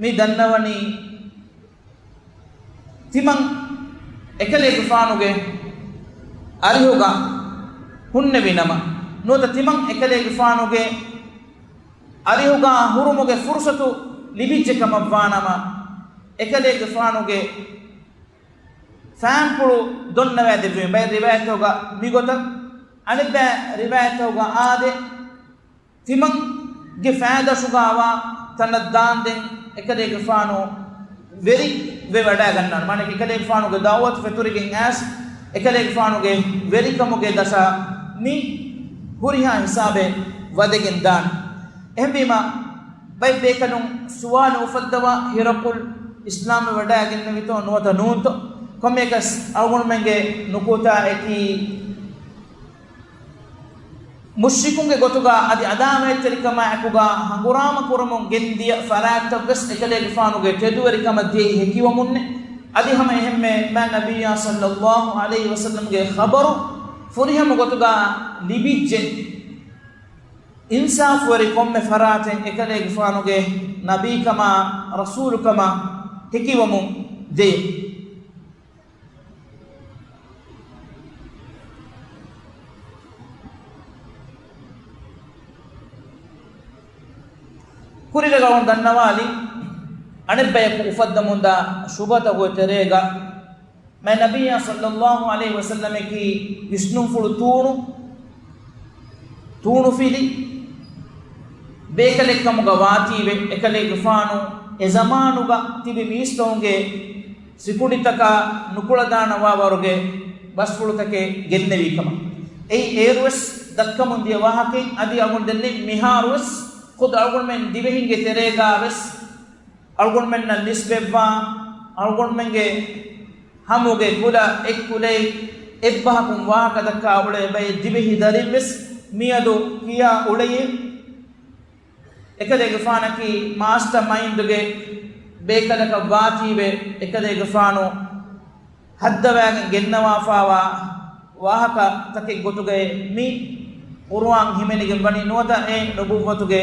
މި ދަންނަވަނީ، ތިމަން އެކަލޭގެފާނުގެ އަރިހުގަ ހުންނެވި ނަމަ، ނުވަތަ ތިމަން އެކަލޭގެފާނުގެ އަރިހުގަ ހުރުމުގެ ފުރުޞަތު ލިބިއްޖެ ކަމަށްވާ ނަމަ، އެކަލޭގެފާނުގެ ފާންޕުޅު ދޮންނަވައިދެއްވީމެ. ބައެއް ރިވާޔަތްތަކުގަ މިގޮތަށް، އަނެއްބައި ރިވާޔަތްތަކުގަ އާދެ، ތިމަންގެ ފައިދަށުގައިވާ ތަނަށް ދާންދެން އެކަލޭގެފާނު ވެރި ވެވަޑައިގަންނާނެ. މާނައަކީ އެކަލޭގެފާނުގެ ދަޢުވަތު ފެތުރިގެން އައިސް، އެކަލޭގެފާނުގެ ވެރިކަމުގެ ދަށަށް މި ހުރިހާ ހިސާބެއް ވަދެގެން ދާނެ. އެހެންވީމަ، ބައެއް ބޭކަލުން ސުވާލު އުފައްދަވާ، ހިރަޤުލް އިސްލާމްވެ ވަޑައިގެންނެވިތޯ ނުވަތަ ނޫންތޯ؟ ކޮންމެއަކަސް އަޅުގަނޑުމެންގެ ނުކުތާއަކީ، މުޝްރިކުންގެ ގޮތުގަ އަދި ޢަދާވަތްތެރިކަމާއެކުގަ ހަނގުރާމަ ކުރަމުން ގެންދިޔަ ފަރާތްތައްވެސް އެކަލޭގެފާނުގެ ތެދުވެރިކަމަށް ދިޔައީ ހެކިވަމުންނޭ. އަދި ހަމަ އެހެންމެ މާތް ނަބިއްޔާ ޞައްލައްލާހު ޢަލައިހި ވަސައްލަމްގެ ޚަބަރު ފުރިހަމަ ގޮތުގަ ލިބިއްޖެ. އިންސާފުވެރި ކޮންމެ ފަރާތެއް އެކަލޭގެފާނުގެ ނަބީކަމާ ރަސޫލުކަމަށް ހެކިވަމުން ދޭ. ކުރިން އަޅުގަނޑު ދަންނަވާލި، އަނެއްބަޔަކު އުފައްދަމުންދާ ޝުބުހަތަކުގެ ތެރޭގަ މާތް ނަބިއްޔާ ޞައްލައްލާހު ޢަލައިހި ވަސައްލަމަކީ ވިސްނުންފުޅު ތޫނު، ތޫނުފިލި ބޭކަލެއްކަމުގަ ވާތީވެ، އެކަލޭގެފާނު އެ ޒަމާނުގަ ތިބި މީސްތަކުންގެ ސިކުނޑިތަކާ ނުކުޅަދާނަވާވަރުގެ ބަސްފުޅުތަކެއް ގެންނެވީ ކަމަށް. އެއީ އޭރުވެސް ދައްކަމުން ދިޔަ ވާހަކައެއް. އަދި އަޅުގަނޑު ދެންނެވި މިހާރުވެސް ޚުދު އަޅުގަނޑުމެން ދިވެހިންގެ ތެރޭގާވެސް އަޅުގަނޑުމެންނަށް ނިސްބަތްވާ، އަޅުގަނޑުމެންގެ ހަމުގެ ކުލަ އެއްކުލައެއް އެއްބަހަކުން ވާހަކަ ދައްކާ އުޅޭ ބައެއް ދިވެހި ދަރިންވެސް މިއަދު ކިޔާ އުޅެޔޭ. އެކަލޭގެފާނަކީ މާސްޓަ މައިންޑުގެ ބޭކަލަކަށް ވާތީވެ، އެކަލޭގެފާނު ހައްދަވާގެން ގެންނަވާފާވާ ވާހަކަ ތަކެއް ގޮތުގައި މި ޤުރުއާން ހިމެނިގެން ވަނީ ނުވަތަ އެ ނުބުއްވަތުގެ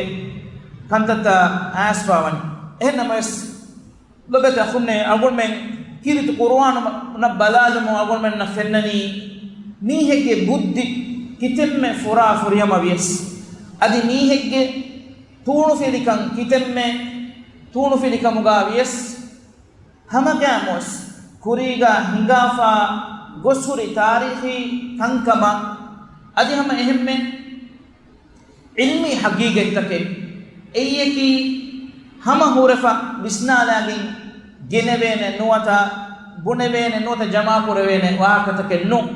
ކަންތައްތައް އައިސްފާވަނީ. އެހެންނަމަވެސް، ލޮބުވެތި އަޚުންނޭ، އަޅުގަނޑުމެން ކީރިތި ޤުރުއާނުން ބަލާލުމުން އަޅުގަނޑުމެންނަށް ފެންނަނީ މީހެއްގެ ބުއްދި ކިތަންމެ ފުރާ ފުރިހަމަ ވިޔަސް، އަދި މީހެއްގެ ތޫނުފިލިކަން ކިތަންމެ ތޫނުފިލިކަމުގަ ވިޔަސް، ހަމަގައިމުވެސް ކުރީގަ ހިނގާފާ ގޮސްހުރި ތާރީޚީ ކަންކަމަށް އަދި ހަމަ އެހެންމެ ޢިލްމީ ޙަޤީޤަތްތަކެއް އެއީއަކީ ހަމަ ހުރެފަ ވިސްނާލާގެން ގެނެވޭނެ ނުވަތަ ބުނެވޭނެ ނުވަތަ ޖަމާކުރެވޭނެ ވާހަކަތަކެއް ނޫން.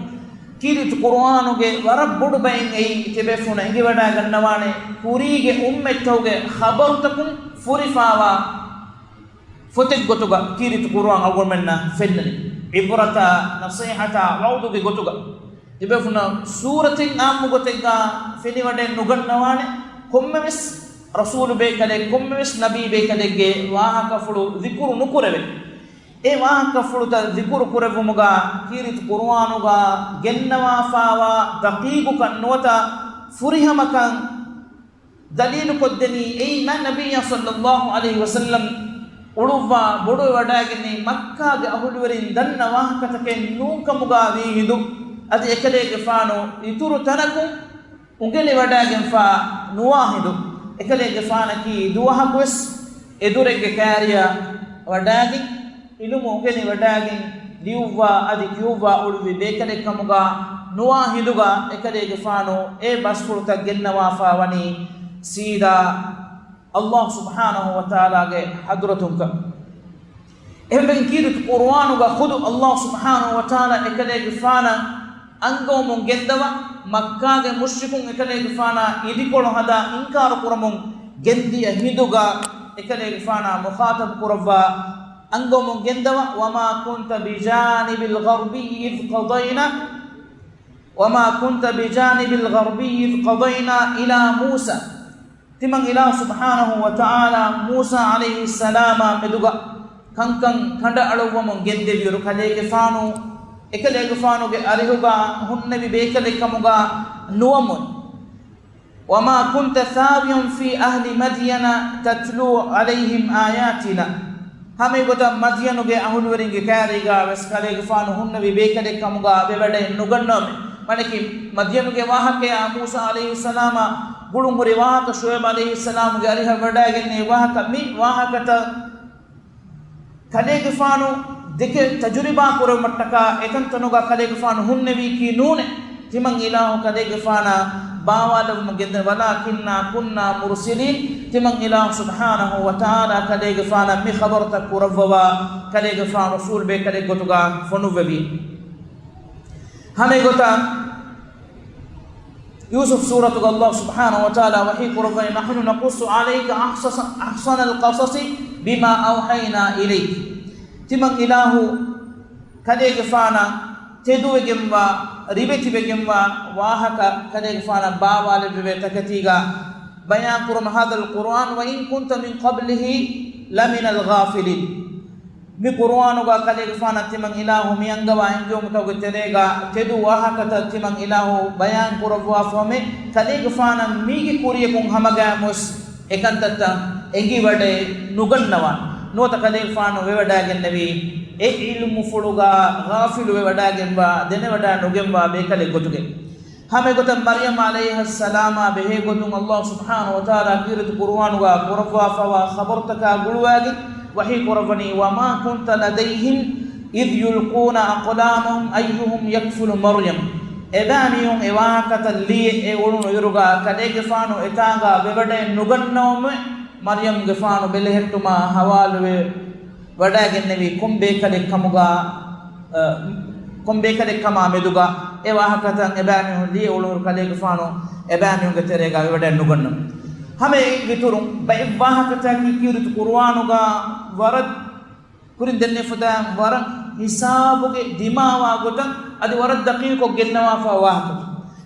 ކީރިތި ޤުރުއާނުގެ ވަރަށް ބޮޑު ބައެއް އެއީ ތިބޭފުޅުން އެނގިވަޑައިގަންނަވާނެ ކުރީގެ އުއްމަތްތަކުގެ ޚަބަރުތަކުން ފުރިފާވާ ފޮތެއް ގޮތުގަ ކީރިތި ޤުރުއާން އަޅުގަނޑުމެންނަށް ފެންނަނީ. ޢިބްރަތާ، ނަޞޭޙަތާ، ވަޢުޡުގެ ގޮތުގަ. ތިބޭފުޅުންނަށް ސޫރަތެއް ޢާއްމު ގޮތެއްގަ ފެނިވަޑައެއް ނުގަންނަވާނެ. ކޮންމެވެސް ރަސޫލު ބޭކަލެއް، ކޮންމެވެސް ނަބީ ބޭކަލެއްގެ ވާހަކަފުޅު ޛިކުރު ނުކުރެވޭ. އެ ވާހަކަފުޅުތައް ޛިކުރު ކުރެއްވުމުގަ ކީރިތި ޤުރުއާނުގަ ގެންނަވާފާވާ ދަޤީޤުކަން ނުވަތަ ފުރިހަމަކަން ދަލީލުކޮށްދެނީ އެއީ މާތް ނަބިއްޔާ ޞައްލައްލާހު ޢަލައިހި ވަސައްލަމް އުޅުއްވާ ބޮޑުވެވަޑައިގެންނެވި މައްކާގެ އަހުލުވެރިން ދަންނަ ވާހަކަތަކެއް ނޫންކަމުގަ ވީ ހިނދު، އަދި އެކަލޭގެފާނު އިތުރު ތަނަކުން އުނގެނިވަޑައިގެންފާ ނުވާ ހިނދު، އެކަލޭގެފާނަކީ ދުވަހަކުވެސް އެދުރެއްގެ ކާރިއަށް ވަޑައިގެން، ޢިލްމު އުނގެނިވަޑައިގެން، ލިޔުއްވާ އަދި ކިޔުއްވާ އުޅުއްވި ބޭކަލެއްކަމުގަ ނުވާ ހިނދުގަ އެކަލޭގެފާނު އެ ބަސްފުޅުތައް ގެންނަވާފާ ވަނީ ސީދާ ﷲ ސުބްޙާނަހޫ ވަތަޢާލާގެ ޙަޟްރަތުންކަން. އެހެންވެގެން ކީރިތި ޤުރުއާނުގަ ޚުދު ﷲ ސުބްޙާނަހޫ ވަތަޢާލާ އެކަލޭގެފާނަށް އަންގަވަމުން ގެންދަވާ، މައްކާގެ މުޝްރިކުން އެކަލޭގެފާނާ އިދިކޮޅު ހަދާ އިންކާރު ކުރަމުން ގެންދިޔަ ހިނދުގަ އެކަލޭގެފާނާ މުޚާޠަބު ކުރައްވާ، އަންގަމުން ގެންދަވާ، وما كنت بجانب الغربي إذ قضينا، وما كنت بجانب الغربي إذ قضينا إلى موسى. ތިމަން އިލާހު ސުބްޙާނަހޫ ވަތަޢާލާ މޫސާ ޢަލައިހިއްސަލާމާ މެދުގަ ކަންކަން ކަނޑައަޅުއްވަމުން ގެންދެވިއިރު، ކަލޭގެފާނު އެކަލޭގެފާނުގެ އަރިހުގަ ހުންނެވި ބޭކަލެއްކަމުގަ ނުވަމުން. وما كنت ثاويا في أهل مدين تتلو عليهم آياتنا. ހަމައެގޮތަށް މަދްޔަނުގެ އަހުލުވެރިންގެ ކާރީގަ ވެސް ކަލޭގެފާނު ހުންނެވި ބޭކަލެއް ކަމުގަ ވެވަޑައެއް ނުގަންނަވަމެ. މާނައަކީ މަދްޔަނުގެ ވާހަކަޔާ މޫސާ ޢަލައިހިއްސަލާމާ ގުޅުން ހުރި ވާހަކަ، ޝުޢައިބު ޢަލައިހިއްސަލާމުގެ އަރިހަށް ވަޑައިގެންނެވި ވާހަކަ، މި ވާހަކަތައް ކަލޭގެފާނު ދެކެ ތަޖުރިބާ ކުރެވުމަށްޓަކާ އެތަންތަނުގަ ކަލޭގެފާނު ހުންނެވީކީ ނޫނޭ. ތިމަން އިލާހު ކަލޭގެފާނާ ބާވާލެވުމަށް ގެންދަނީ، وَلَكِنَّا كُنَّا مُرْسِلِينَ. ތިމަން އިލާހު ސުބްޙާނަހޫ ވަތަޢާލާ ކަލޭގެފާނަށް މި ޚަބަރުތައް ކުރައްވަވާ، ކަލޭގެފާނު ރަސޫލު ބޭކަލެއް ގޮތުގަ ފޮނުއްވެވީ. ހަމައެގޮތަށް ޔޫސުފް ސޫރަތުގަ ﷲ ސުބްޙާނަހޫ ވަތަޢާލާ ވަޙީ ކުރައްވަނީ، نَحْنُ نَقُصُّ عَلَيْكَ أَحْسَنَ، أَحْسَنَ الْقَصَصِ بِمَا أَوْحَيْنَا إِلَيْكَ. ތިމަން އިލާހު ކަލޭގެފާނަށް ތެދުވެގެންވާ، ރިވެތިވެގެންވާ ވާހަކަ ކަލޭގެފާނަށް ބާވާލެއްވެވޭ ތަކެތީގަ ބަޔާން ކުރުމަށް، هَذَا الْقُرْآنُ وَإِنْ كُنْتَ مِنْ قَبْلِهِ لَمِنَ الْغَافِلِينَ. މި ޤުރުއާނުގަ ކަލޭގެފާނަށް ތިމަން އިލާހު މި އަންގަވާ އެންގެވުމުތަކުގެ ތެރޭގަ ތެދު ވާހަކަތައް ތިމަން އިލާހު ބަޔާން ކުރައްވާފަވަމެ، ކަލޭގެފާނަށް މީގެ ކުރިޔަކުން ހަމަގައިމުވެސް އެކަންތައްތައް އެނގިވަޑައެއް ނުގަންނަވާނެ. ނުވަތަ ކަލޭގެފާނު ވެވަޑައިގެންނެވީ އެ ޢިލްމުފުޅުގަ ޣާފިލުވެވަޑައިގެންވާ، ދެނެވަޑައި ނުގެންވާ ބޭކަލެއް ގޮތުގައި. ހަމައެގޮތަށް މަރްޔަމް ޢަލައިހައްސަލާމާ ބެހޭގޮތުން ﷲ ސުބްޙާނަހޫ ވަތަޢާލާ ކީރިތި ޤުރުއާނުގަ ކުރައްވާފަވާ ޚަބަރުތަކާ ގުޅުވައިގެން ވަޙީ ކުރައްވަނީ، وَمَا كُنْتَ لَدَيْهِمْ إِذْ يُلْقُونَ أَقْلَامَهُمْ أَيُّهُمْ يَكْفُلُ مَرْيَمَ. އެބައިމީހުން އެ ވާހަކަތައް ލިޔެ އެ އުޅުނު އިރުގަ ކަލޭގެފާނު އެތާނގަ ވެވަޑައެއް ނުގަންނަވަމެވެ. މަރްޔަމްގެފާނު ބެލެހެއްޓުމާ ހަވާލުވެ ވަޑައިގެންނެވީ ކޮން ބޭކަލެއް ކަމުގަ، އަ، ކޮން ބޭކަލެއް ކަމާ މެދުގަ އެ ވާހަކަތައް އެބައިމީހުން ލިޔެ އުޅުނު ކަލޭގެފާނު އެބައިމީހުންގެ ތެރޭގަ ވެވަޑައެއް ނުގަންނަ. ހަމައެއް އިތުރުން ބައެއް ވާހަކަތަކީ ކީރިތި ޤުރުއާނުގަ ވަރަށް ކުރިން ދެންނެވި ފަދައިން ވަރަށް ހިސާބުގެ ދިމާވާ ގޮތަށް އަދި ވަރަށް ދަޤީޤުކޮށް ގެންނަވާފަ ވާހަކަ.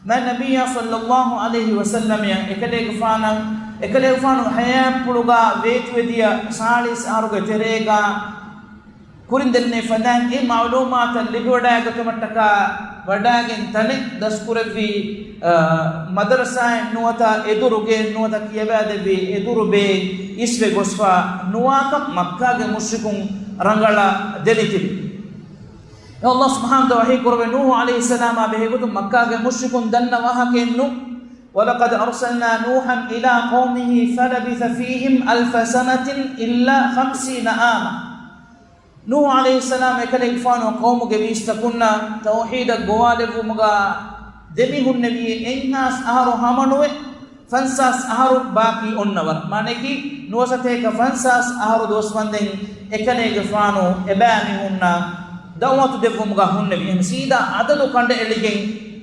މާތް ނަބިއްޔާ ޞައްލައްލާހު ޢަލައިހި ވަސައްލަމަށް އެކަލޭގެފާނަށް، އެކަލޭގެފާނު ޙަޔާތްޕުޅުގަ ވޭތުވެދިޔަ ސާޅީސް އަހަރުގެ ތެރޭގަ ކުރިން ދެންނެވި ފަދައިން އެ މަޢުލޫމާތަށް ލިބިވަޑައިގަތުމަށްޓަކާ ވަޑައިގެން ތަނެއް ދަސްކުރެއްވީ، އަ، މަދަރަސާއެއް ނުވަތަ އެދުރުގެއެއް ނުވަތަ ކިޔަވައިދެއްވި އެދުރު ބޭއް އިސްވެ ގޮސްފަ ނުވާކަން މައްކާގެ މުޝްރިކުން ރަނގަޅަށް ދެނިތިބި. ﷲ ސުބްޙާނަހޫ ވަތަޢާލާ ވަޙީ ކުރެއްވި ނޫޙު ޢަލައިހިއްސަލާމާ ބެހޭގޮތުން މައްކާގެ މުޝްރިކުން ދަންނަ ވާހަކައެއްނު، وَلَقَدْ أَرْسَلْنَا نُوحًا إِلَىٰ قَوْمِهِ فَلَبِثَ فِيهِمْ أَلْفَ سَنَةٍ إِلَّا خَمْسِينَ عَامًا. ނޫޙު ޢަލައިހިއްސަލާމް އެކަލޭގެފާނު ޤައުމުގެ މީސްތަކުންނަށް ތައުޙީދަށް ގޮވާލެއްވުމުގަ ދެމިހުންނެވީ އެއްހާސް އަހަރު ހަމަނުވެ، ފަންސާސް އަހަރު ބާކީ އޮންނަ ވަރަށް. މާނައަކީ، ނުވަސަތޭކަ ފަންސާސް އަހަރު ދުވަސް ވަންދެން އެކަލޭގެފާނު އެބައިމީހުންނަށް ދަޢުވަތު ދެއްވުމުގަ ހުންނެވި. އެހެން ސީދާ އަދަދު ކަނޑައެޅިގެން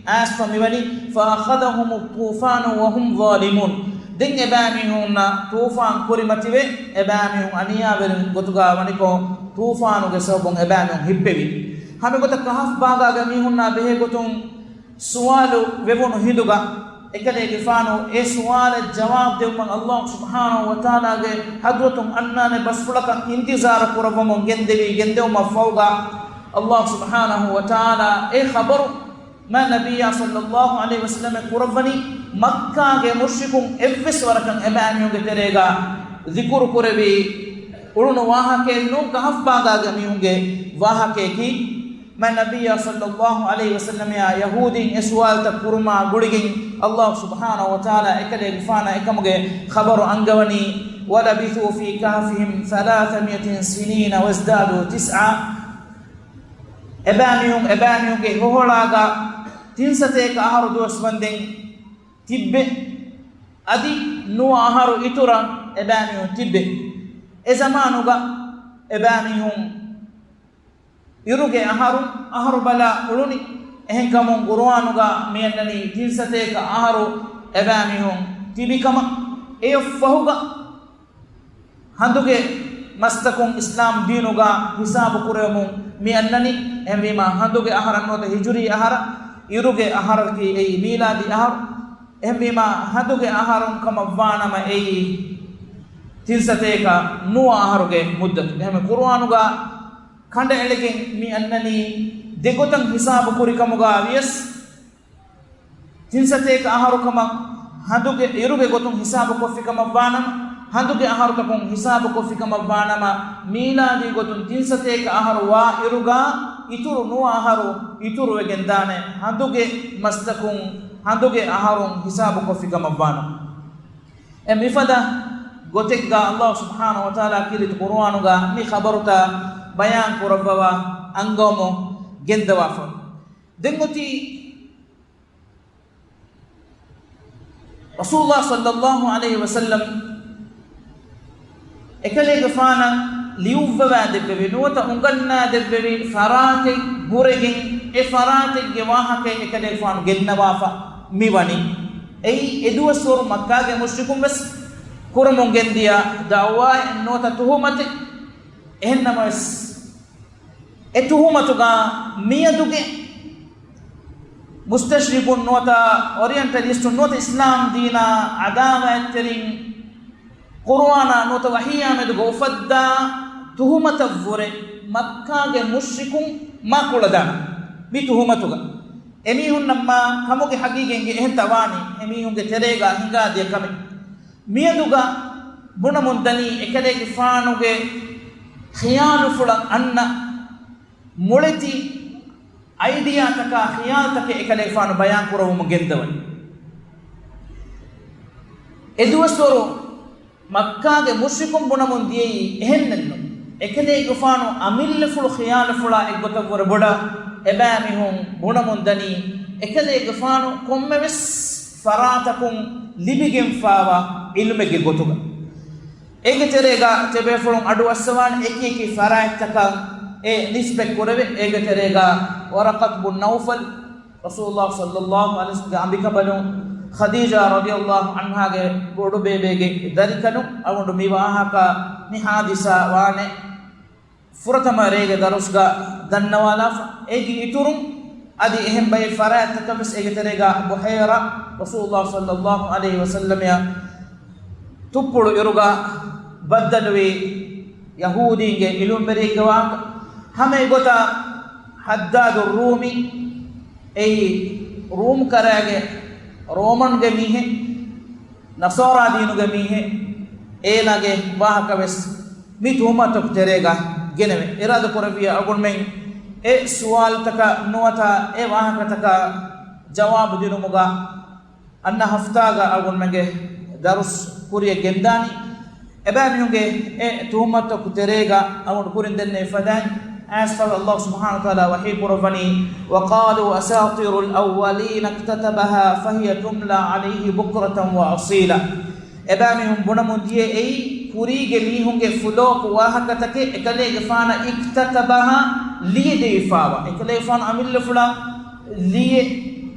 އައިސްފަ މިވަނީ، فأخذهم الطوفان وهم ظالمون. ދެން އެބައިމީހުންނަށް ތޫފާން ކުރިމަތިވެ، އެބައިމީހުން އަނިޔާވެރި ގޮތުގަ ވަނިކޮށް، ތޫފާނުގެ ސަބަބުން އެބައިމީހުން ހިއްޕެވި. ހަމަ ގޮތަށް ކަހަފް ބާގާގެ މީހުންނާ ބެހޭ ގޮތުން ސުވާލު ވެވުނު ހިނދުގަ، އެކަލޭގެފާނު އެ ސުވާލަށް ޖަވާބު ދެއްވުމަށް ﷲ ސުބްޙާނަހޫ ވަތަޢާލާގެ ޙަޟްރަތުން އަންނާނެ ބަސްފުޅަކަށް އިންތިޒާރު ކުރައްވަމުން ގެންދެވި. ގެންދެވުމަށް ފަހުގަ ﷲ ސުބްޙާނަހޫ ވަތަޢާލާ އެ ޚަބަރު މާތް ނަބިއްޔާ ޞައްލައްލާހު ޢަލައިހި ވަސައްލަމަށް ކުރައްވަނީ، މައްކާގެ މުޝްރިކުން އެއްވެސް ވަރަކަށް އެބައިމީހުންގެ ތެރޭގަ ޛިކުރު ކުރެވި އުޅުނު ވާހަކައެއް ނޫން، ކަހަފް ބާގާގެ މީހުންގެ ވާހަކަޔަކީ. މާތް ނަބިއްޔާ ޞައްލައްލާހު ޢަލައިހި ވަސައްލަމައާ ޔަހޫދީން އެ ސުވާލުތައް ކުރުމާ ގުޅިގެން ﷲ ސުބްޙާނަހޫ ވަތަޢާލާ އެކަލޭގެފާނަށް އެކަމުގެ ޚަބަރު އަންގަވަނީ، ولبثوا في كهفهم ثلاثمائة سنين وازدادوا تسعا. އެބައިމީހުން އެބައިމީހުންގެ ހޮހޮޅާގަ ތިންސަތޭކަ އަހަރު ދުވަސް ވަންދެން ތިއްބެ. އަދި ނުވަ އަހަރު އިތުރަށް އެބައިމީހުން ތިއްބެ. އެ ޒަމާނުގަ އެބައިމީހުން އިރުގެ އަހަރު، އަހަރު ބަލާ އުޅުނި. އެހެންކަމުން ޤުރުއާނުގަ މި އަންނަނީ ތިންސަތޭކަ އަހަރު އެބައިމީހުން ތިބިކަމަށް. އެއަށްފަހުގަ ހަނދުގެ މަސްތަކުން އިސްލާމް ދީނުގަ ހިސާބު ކުރެވެމުން މި އަންނަނީ. އެހެންވީމާ، ހަނދުގެ އަހަރަށް ނުވަތަ ހިޖުރީ އަހަރަށް، އިރުގެ އަހަރަކީ އެއީ މީލާދީ އަހަރު. އެހެންވީމާ، ހަނދުގެ އަހަރުން ކަމަށްވާނަމަ އެއީ ތިންސަތޭކަ ނުވަ އަހަރުގެ މުއްދަތު. އެހެންވެ، ޤުރުއާނުގަ ކަނޑައެޅިގެން މި އަންނަނީ ދެގޮތަށް ހިސާބު ކުރިކަމުގަ ވިޔަސް، ތިންސަތޭކަ އަހަރު ކަމަށް ހަނދުގެ އިރުގެ ގޮތުން ހިސާބު ކޮށްފި ކަމަށްވާނަމަ، ހަނދުގެ އަހަރުތަކުން ހިސާބު ކޮށްފި ކަމަށްވާނަމަ، މީލާދީ ގޮތުން ތިންސަތޭކަ އަހަރު ވާ އިރުގަ އިތުރު ނުވަ އަހަރު އިތުރުވެގެން ދާނެ، ހަނދުގެ މަސްތަކުން ހަނދުގެ އަހަރުން ހިސާބު ކޮށްފި ކަމަށްވާނަމަ. އެ މިފަދަ ގޮތެއްގަ ﷲ ސުބްޙާނަހޫ ވަތަޢާލާ ކީރިތި ޤުރުއާނުގަ މި ޚަބަރުތައް ބަޔާން ކުރައްވަވާ އަންގަވަމުން ގެންދަވާފަ. ދެން އޮތީ ރަސޫލާ ޞައްލައްލާހު ޢަލައިހި ވަސައްލަމް އެކަލޭގެފާނަށް ލިޔުއްވަވާ ދެއްވެވި ނުވަތަ އުނގަންނާ ދެއްވެވި ފަރާތެއް ހުރެގެން، އެ ފަރާތެއްގެ ވާހަކައެއް އެކަލޭގެފާނު ގެންނަވާފަ މިވަނީ. އެއީ އެދުވަސްވަރު މައްކާގެ މުޝްރިކުން ވެސް ކުރަމުން ގެންދިޔަ ދަޢުވާއެއް ނުވަތަ ތުހުމަތެއް. އެހެންނަމަވެސް، އެ ތުހުމަތުގަ މިއަދުގެ މުސްތަޝްރިޤުން ނުވަތަ އޮރިއެންޓަލިސްޓުން ނުވަތަ އިސްލާމް ދީނާ ޢަދާވާތްތެރިން ޤުރުއާނާ ނުވަތަ ވަޙީއާ މެދުގަ އުފައްދާ ތުހުމަތަށްވުރެ މައްކާގެ މުޝްރިކުން މާ ކުޅަދާނެ މި ތުހުމަތުގަ. އެމީހުންނަށް މާ ކަމުގެ ހަގީގަތް އެހެންތައް ވާނީ އެމީހުންގެ ތެރޭގަ ހިނގާދިޔަ ކަމެއް. މިއަދުގަ ބުނަމުން ދަނީ އެކަލޭގެފާނުގެ ޚިޔާލުފުޅަށް އަންނަ މުޅިތި އައިޑިއާތަކާ ޚިޔާލުތަކެއް އެކަލޭގެފާނު ބަޔާން ކުރައްވަމުން ގެންދަވަނީ. އެދުވަސްވަރު މައްކާގެ މުޝްރިކުން ބުނަމުން ދިޔައީ އެހެންނެއްނު. އެކަލޭގެފާނު އަމިއްލަފުޅު ޚިޔާލުފުޅާ އެއްގޮތަށްވުރެ ބޮޑަށް އެބައިމީހުން ބުނަމުން ދަނީ އެކަލޭގެފާނު ކޮންމެވެސް ފަރާތަކުން ލިބިގެންފާވާ ޢިލްމެއްގެ ގޮތުގަ. އޭގެ ތެރޭގަ ތިބޭފުޅުން އަޑުއައްސަވާނެ އެކި އެކި ފަރާތްތަކަށް އެ ނިސްބަތް ކުރެވެ. އޭގެ ތެރޭގަ ވަރަޤަތު ބުން ނައުފަލް، ރަސޫލުﷲ ޞައްލައްލާހު ޢަލައިހި ވަސައްލަމްގެ އަނބިކަނބަލުން، ޚަދީޖާ ރަޟިޔަﷲ ޢަންހާގެ ބޮޑުބޭބެގެ ދަރިކަލުން. އަޅުގަނޑު މި ވާހަކަ، މި ޙާދިސާ ވާނެ ފުރަތަމަ ރޭގެ ދަރުސްގަ ދަންނަވާލާފަ. އޭގެ އިތުރުން އަދި އެހެން ބައެއް ފަރާތްތަކަށް ވެސް އޭގެ ތެރޭގަ ބުޙައިރާ، ރަސޫލުﷲ ޞައްލައްލާހު ޢަލައިހި ވަސައްލަމައަށް ތުއްޕުޅު އިރުގަ ބައްދަލުވި ޔަހޫދީންގެ ޢިލްމުވެރިއެއްގެ ވާހަކަ. ހަމަ އެގޮތަށް ޙައްދާދު ރޫމީ، އެއީ ރޫމް ކަރައިގެ ރޯމަންގެ މީހެއް، ނަޞާރާ ދީނުގެ މީހެއް، އޭނާގެ ވާހަކަ ވެސް މި ތުހުމަތު ތެރޭގަ ގެނެވެ. އިރާދަ ކުރެއްވިޔާ އަޅުގަނޑުމެން އެ ސުވާލުތަކަށް ނުވަތަ އެ ވާހަކަތަކަށް ޖަވާބު ދިނުމުގަ އަންނަ ހަފްތާގަ އަޅުގަނޑުމެންގެ ދަރުސް ކުރިއަށް ގެންދާނީ. އެބައިމީހުންގެ އެ ތުހުމަތު ތެރޭގަ އަޅުގަނޑު ކުރިން ދެންނެވި ފަދައިން، އައިސްފަލް ﷲ ސުބްޙާނަހޫ ވަތަޢާލާ ވަޙީ ކުރައްވަނީ، وقالوا أساطير الأولين اكتتبها فهي تملى عليه بكرة وأصيلا. އެބައިމީހުން ބުނަމުން ދިޔަ އެއީ ކުރީގެ މީހުންގެ ފުލޯކު ވާހަކަތަކެއް އެކަލޭގެފާނަށް، اكتتبها، ލިޔެދެވިފާވާ، އެކަލޭގެފާނު އަމިއްލަފުޅަށް ލިޔެ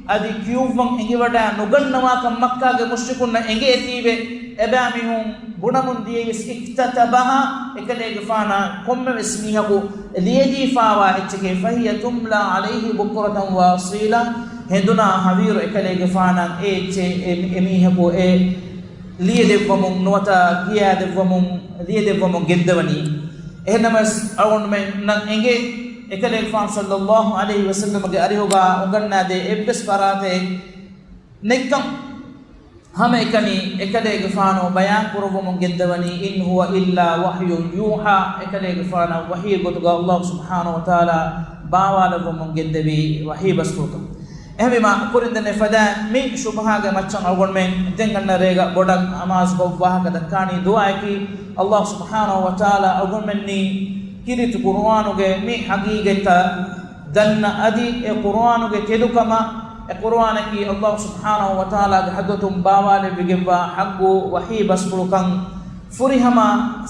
އަދި ކިޔުއްވަން އެނގިވަޑައި ނުގަންނަވާކަން މައްކާގެ މުޝްރިކުންނަށް އެނގޭތީވެ، އެބައިމީހުން ބުނަމުން ދިޔައީވެސް، اكتتبها، އެކަލޭގެފާނަށް ކޮންމެވެސް މީހަކު ލިޔެދީފާވާ އެއްޗެކޭ، فهي تملى عليه بكرة وأصيلا، ހެނދުނާ ހަވީރު އެކަލޭގެފާނަށް އެ އެއްޗެއް އެ، އެމީހަކު އެ ލިޔެދެއްވަމުން ނުވަތަ ކިޔާދެއްވަމުން، ލިޔެދެއްވަމުން ގެންދަވަނީ. އެހެންނަމަވެސް އަޅުގަނޑުމެންނަށް އެނގޭ، އެކަލޭގެފާނު ޞައްލައްލާހު ޢަލައިހި ވަސައްލަމަގެ އަރިހުގަ އުނގަންނާދޭ އެއްވެސް ފަރާތެއް ނެތްކަން. ހަމައެކަނި އެކަލޭގެފާނު ބަޔާން ކުރައްވަމުން ގެންދަވަނީ، إن هو إلا وحي يوحى، އެކަލޭގެފާނަށް ވަޙީ ގޮތުގަ ﷲ ސުބްޙާނަހު ވަތަޢާލާ ބާވާލައްވަމުން ގެންދެވި ވަޙީ ބަސްފުޅުތައް. އެހެންވީމާ، ކުރިން ދެންނެވި ފަދައިން މި ޝުބުހާގެ މައްޗަށް އަޅުގަނޑުމެން ދެން އަންނަ ރޭގަ ބޮޑަށް ނަމާޒު ކޮށް ވާހަކަ ދައްކާނީ ދުޢާއަކީ، ﷲ ސުބްޙާނަހު ވަތަޢާލާ އަޅުގަނޑުމެންނީ ކީރިތި ޤުރުއާނުގެ މި ޙަޤީޤަތްތައް ދަންނަ އަދި އެ ޤުރުއާނުގެ ތެދުކަމަށް، އެ ޤުރުއާނަކީ ﷲ ސުބްޙާނަހު ވަތަޢާލާގެ ޙަޟްރަތުން ބާވާލެއްވިގެންވާ ޙައްޤު ވަޙީ ބަސްފުޅުކަން ފުރިހަމަ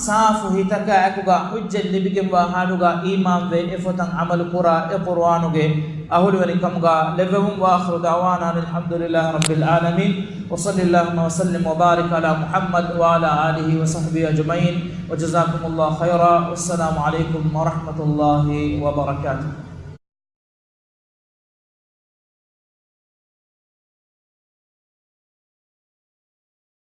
ސާފު ހިތަކާއެކުގަ ޙުއްޖަތް ލިބިގެންވާ ޙާލުގަ އީމާންވެ އެފޮތަށް ޢަމަލުކުރާ އެ ޤުރުއާނުގެ އަހުލުވެރިކަމުގަ ލެއްވެވުން. وآخر دعوانا أن الحمد لله رب العالمين. وصل اللهم وسلم وبارك على محمد وعلى آله وصحبه أجمعين. وجزاكم الله خيرا. والسلام عليكم ورحمة الله وبركاته.